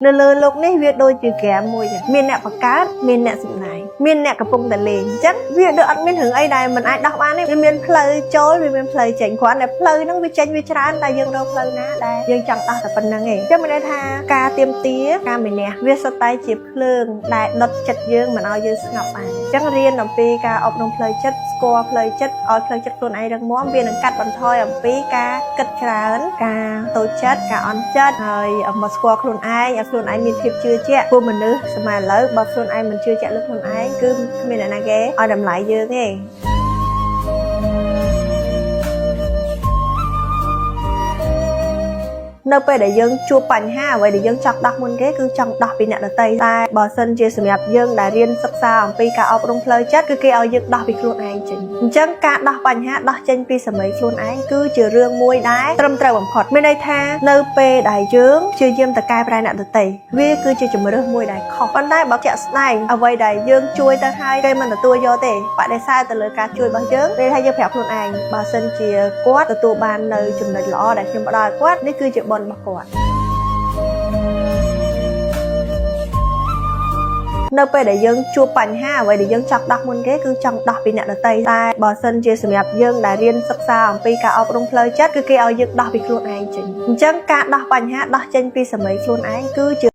នៅលើលោកនេះវាដូចជាហ្គេមមួយចឹងមានអ្នកបង្កើតមានអ្នកសម្ដែងមានអ្នកកំពុងតែលេងអញ្ចឹងវាដូចអត់មានរឿងអីដែលមិនអាចដោះបានទេវាមានផ្លូវចូលវាមានផ្លូវចេញគ្រាន់តែផ្លូវហ្នឹងវាចេញវាច្រើនតែយើងរកផ្លូវណាដែលយើងចង់ដោះតែប៉ុណ្្នឹងឯងអញ្ចឹងមានន័យថាការទៀមទាការមានះវាសុទ្ធតែជាភ្លើងដែលដុតចិត្តយើងមិនឲ្យយើងស្ងប់បានអញ្ចឹងរៀនអំពីការអប់រំផ្លូវចិត្តស្គាល់ផ្លូវចិត្តឲ្យផ្លូវចិត្តខ្លួនឯងរឹងមាំវានឹងកាត់បន្ថយអំពីការគិតច្រើនការតូចចិត្តការអន់ចិត្តហើយមកស្គាល់ខ្លួនឯងឲ្យខ្លួនឯងមានភាពជឿជាក់ពួកមនុស្សសម័យឥឡូវបើខ្លួនឯងមិនជឿជាក់លើខ្លួនឯងគឺគ្មានអ្នកណាគេឲ្យតម្លៃយើងទេ នៅពេលដែលយើងជួបបញ្ហាអ្វីដែលយើងចង់ដោះមុនគេគឺចង់ដោះពីអ្នកដទៃតែបើសិនជាសម្រាប់យើងដែលរៀនសិក្សាអំពីការអប់រំផ្លូវចិត្តគឺគេឲ្យយើងដោះពីខ្លួនឯងចេញអញ្ចឹងការដោះបញ្ហាដោះចេញពីសម័យខ្លួនឯងគឺជារឿងមួយដែលត្រឹមត្រូវបំផុតមានន័យថានៅពេលដែលយើងព្យាយាមទៅកែប្រែអ្នកដទៃវាគឺជាជំរើសមួយដែលខុសប៉ុន្តែបើជាក់ស្ដែងអ្វីដែលយើងជួយទៅហើយគេមិនទទួលយកទេបដិសេធទៅលើការជួយរបស់យើងពេលថាយើងប្រាប់ខ្លួនឯងបើសិនជាគាត់ទទួលបាននៅចំណុចល្អដែលខ្ញុំផ្ដល់ឲ្យគាត់នេះគឺជាបុណ្យរបស់គាត់ នៅពេលដែលយើងជួបបញ្ហាអ្វីដែលយើងចង់ដោះមុនគេគឺចង់ដោះពីអ្នកដទៃតែបើសិនជាសម្រាប់យើងដែលរៀនសិក្សាអំពីការអប់រំផ្លូវចិត្តគឺគេឲ្យយើងដោះពីខ្លួនឯងចេញអញ្ចឹងការដោះបញ្ហាដោះចេញពីសម័យខ្លួនឯងគឺជា